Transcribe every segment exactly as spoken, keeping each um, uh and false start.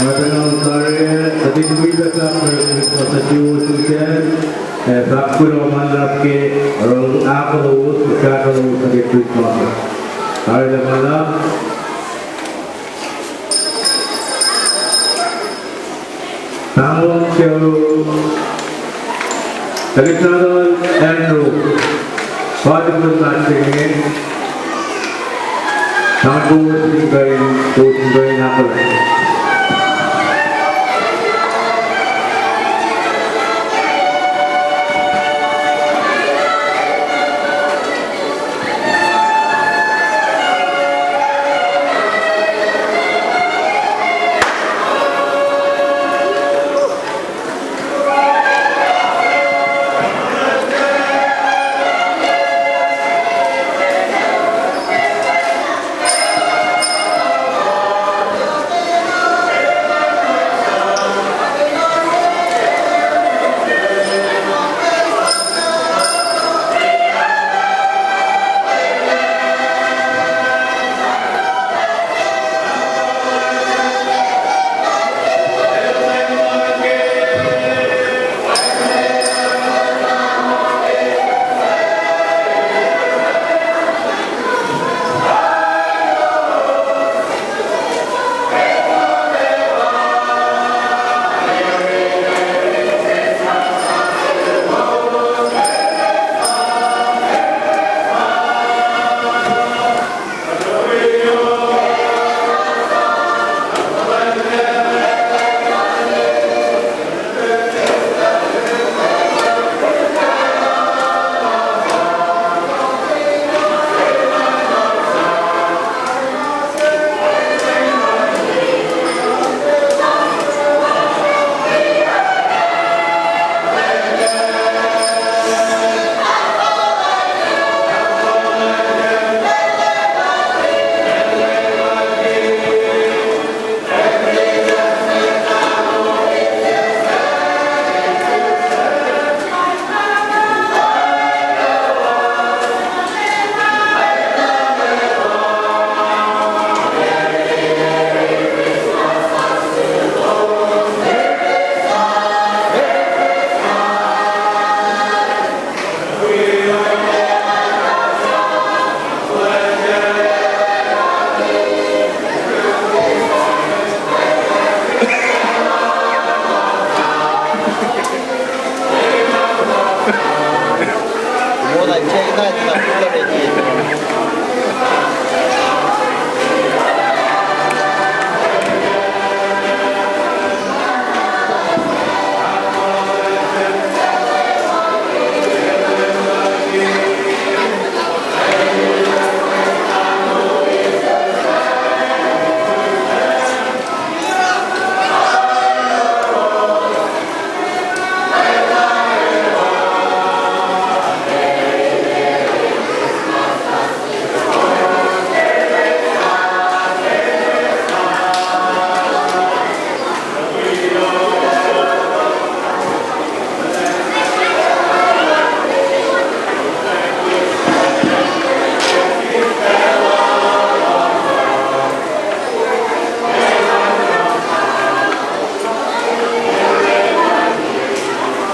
Nga tuh nga tari, tuh in wi pac fahk Merry Christmas nuh suwos, eh, fahk kuloh ma luhlahp ke oruh ahkoelos, kahsrwelos nuh ke Christmas. Tari lah ma luhlahp. Pahng lom ke tuhlihk nahtuhl Andrew, pa tuh kuh in matwac se inge, sang kowos in kuh in, kowos in kuh in ahkolah.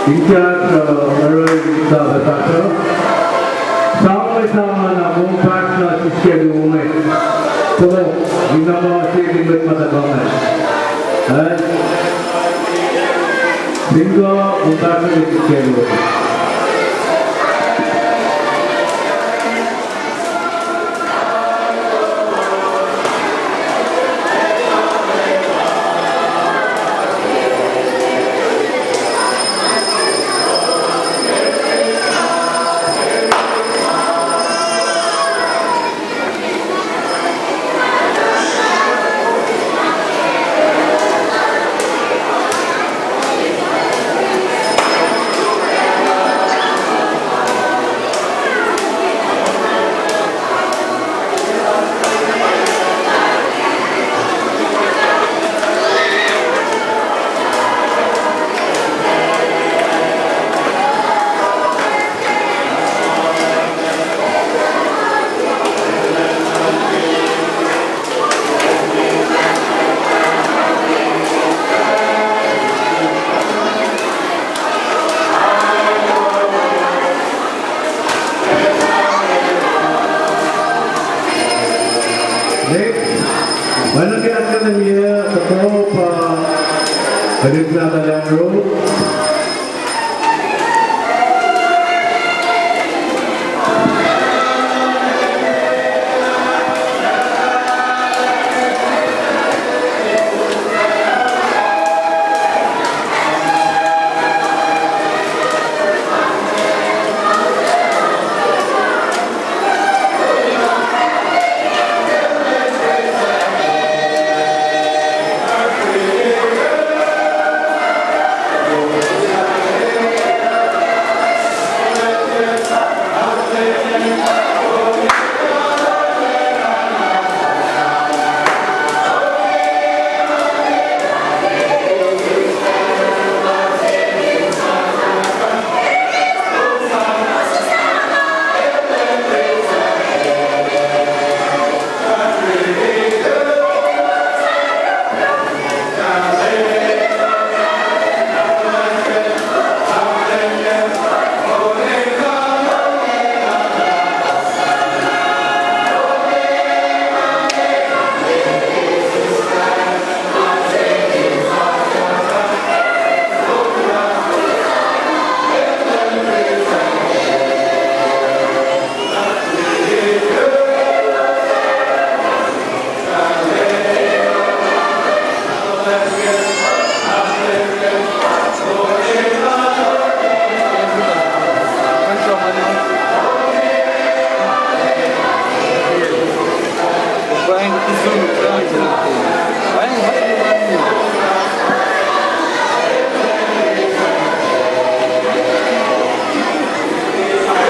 In kahsruh, uh, oruh in sahp fahsruh. Sang mwe sang na kom pahsruh siskel onge. Kom, in na ma se in mwet ma tuhkuh inge. Eh? Singucul, kom pahsruh siskel onge. Tohkoh pa Erik Nahtuhl Andrew.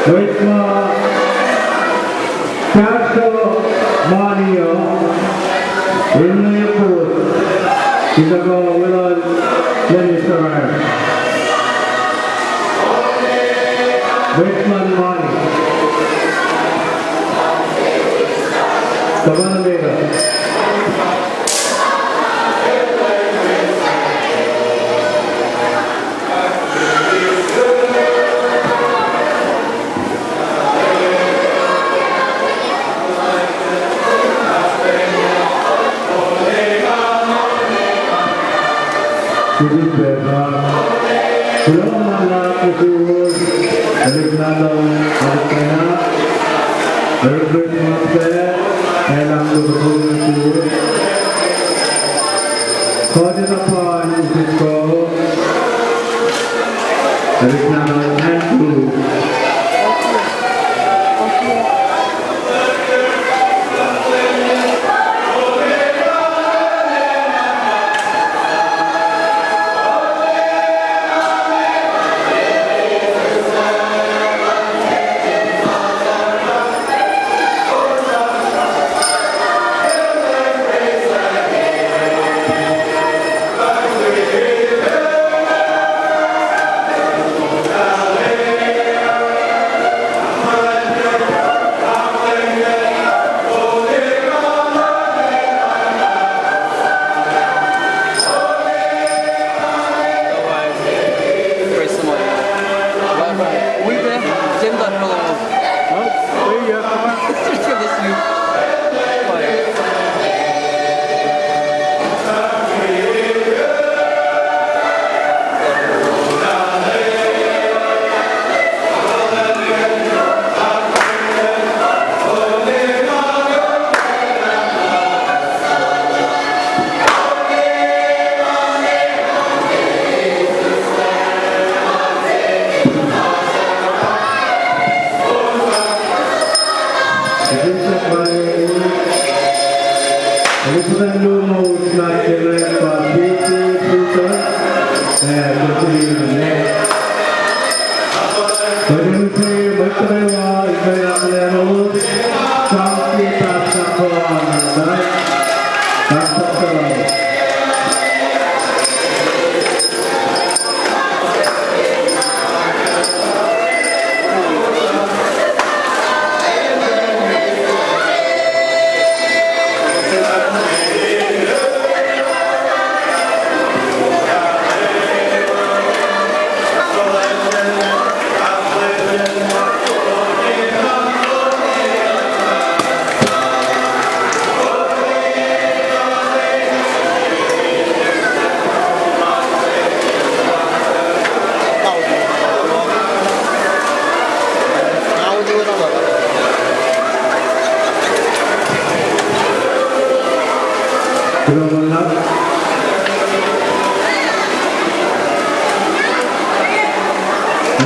Mwet ma kahsruh mani uh, enenuh kot, in tuhkuh weluhl Leum Israel. Mwet luhn mani. Tuhkuh nuh met uh. Siti pacl pa kuloh ma luhlahp nuh suwos, Erik Nahtuhl Andrew, Merry Christmas, ac elah kuloh nuh suwos. Kuht etuh pa in sitko, Erik Nahtuhl Andrew. Praise the Lord. Wi pac, Jen, hello.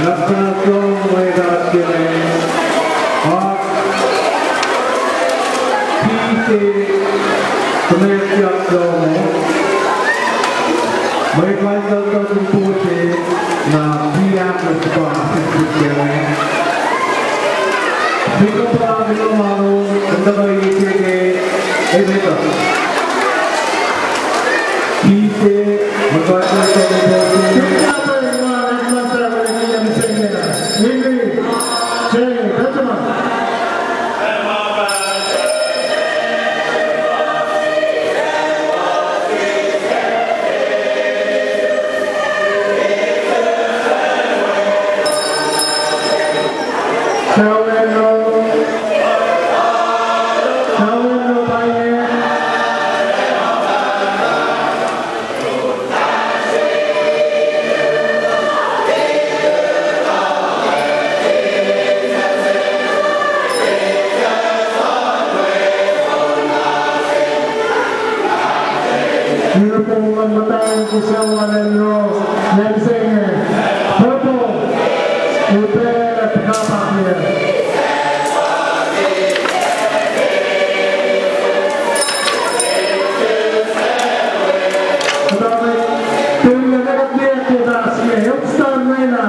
Luhpan kuloh mwe luhlahp ke, ah, Tuesday, kunohkohn kuloh, mwe luhlahlfongi ke, na, P M ke spa, six P M. Sikupa mino mano, enda ma ike ke, eh, meta. Ise, mata ke sani bosu. Ise, mata ke sani bosu. Ise, mata ke sani bosu. Purple luhn muhtwacn Kusel Walello, Nemsenge. Purple, upac, pihkapak liye. Kuht ac, kuht ac, kuht ac, kuht ac, Elkstan Rena.